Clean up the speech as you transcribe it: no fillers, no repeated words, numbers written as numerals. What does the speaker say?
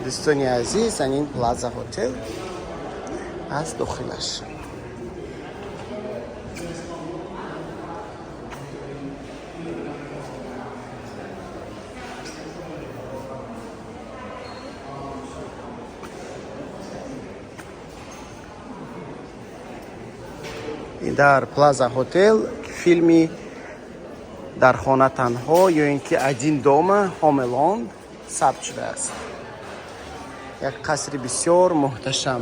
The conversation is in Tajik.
Дӯстони азиз, ин Плаза Хотел аз дохилаш. Дар Плаза Хотел филми «Дар хона танҳо» ё ин ки «Один дома», Home Alone сабт шудааст. Як қасри бисёр муҳташам.